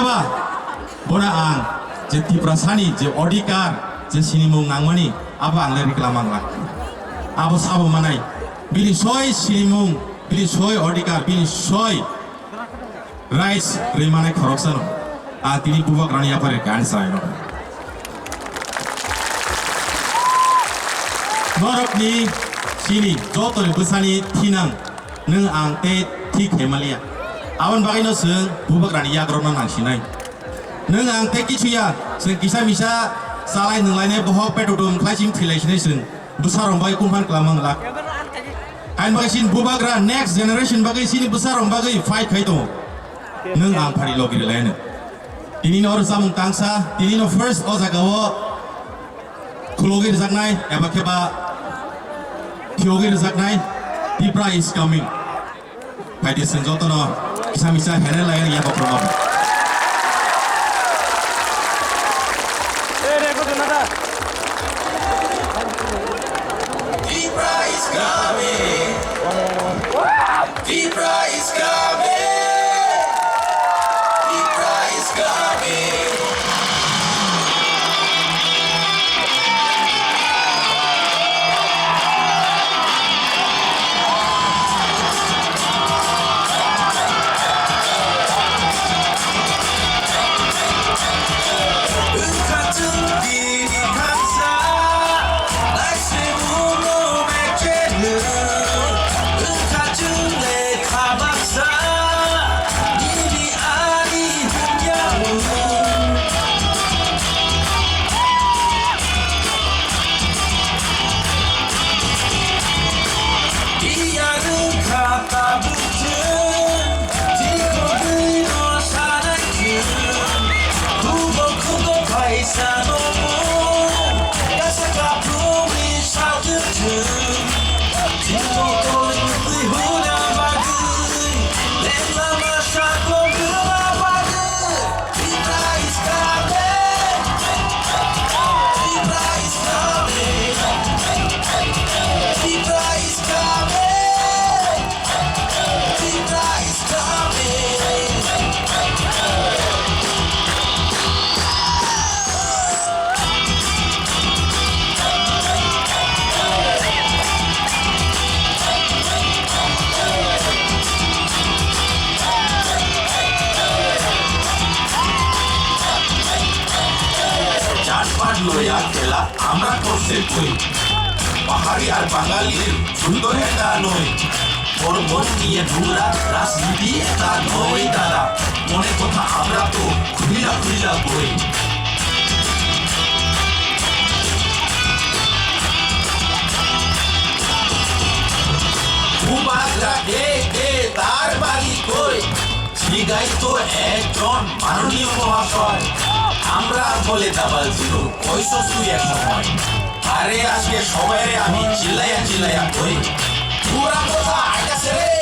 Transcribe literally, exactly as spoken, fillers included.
Ba, bono ang je Tiprasani je odhikar, je sinimung nangmani, abo ang le rikla mangla. Abo sabo manai. Bini soi sinimung, bini soi odhikar, bini soi rights rimani khoroksano. A tini bubagrani yapari kan saino. Norokni sini jotoni bwsani thinang nwng ang tei thik hemaliya. Aboni bagwino chwng bubagrani yagrokno nangsinai. Nwng ang tei kichu ya, chwng kisa misa chalai nunglainai bohok petutum khlai chim thilai sinai chwng. Bwsarok bai kumphan kwlama wngla. Hain bagwi sin bubagra next generation bagwi sini bwsarok bagwi fight khai tongo. Nwng ang phari logi rwlaino. Tini no oro chamung tangsa, tini no first o jaga o khulogi rwjaknai eba khe ba thiyogwi rwjaknai Tipra is coming. Phaidi chwng jotono kisa misa hene lai ya bokhorok. Tipra is coming. Tipra is coming. Tipra is coming. জাতপাত লয়া খেলা আমরা করছে কই? পাহাড়ি আর বাঙালির সুন্দর এটা নয়। পরবর্তী এ নোংরা রাজনীতি এটা নয় দাদা। মনে কথা আমরা তো খুলিয়া খুলিয়া বই। ভূবাগরা কে কে তার বাড়ি কই? জিগাই তো একজন মাননীয় মহাশয়। আমরা বলে ডাবল জিরো, কইছস তুই এক সময়। আরে আজকে সবাইরে আমি চিল্লাইয়া চিল্লাইয়া কই। পুরা কথা আইতাছে রে।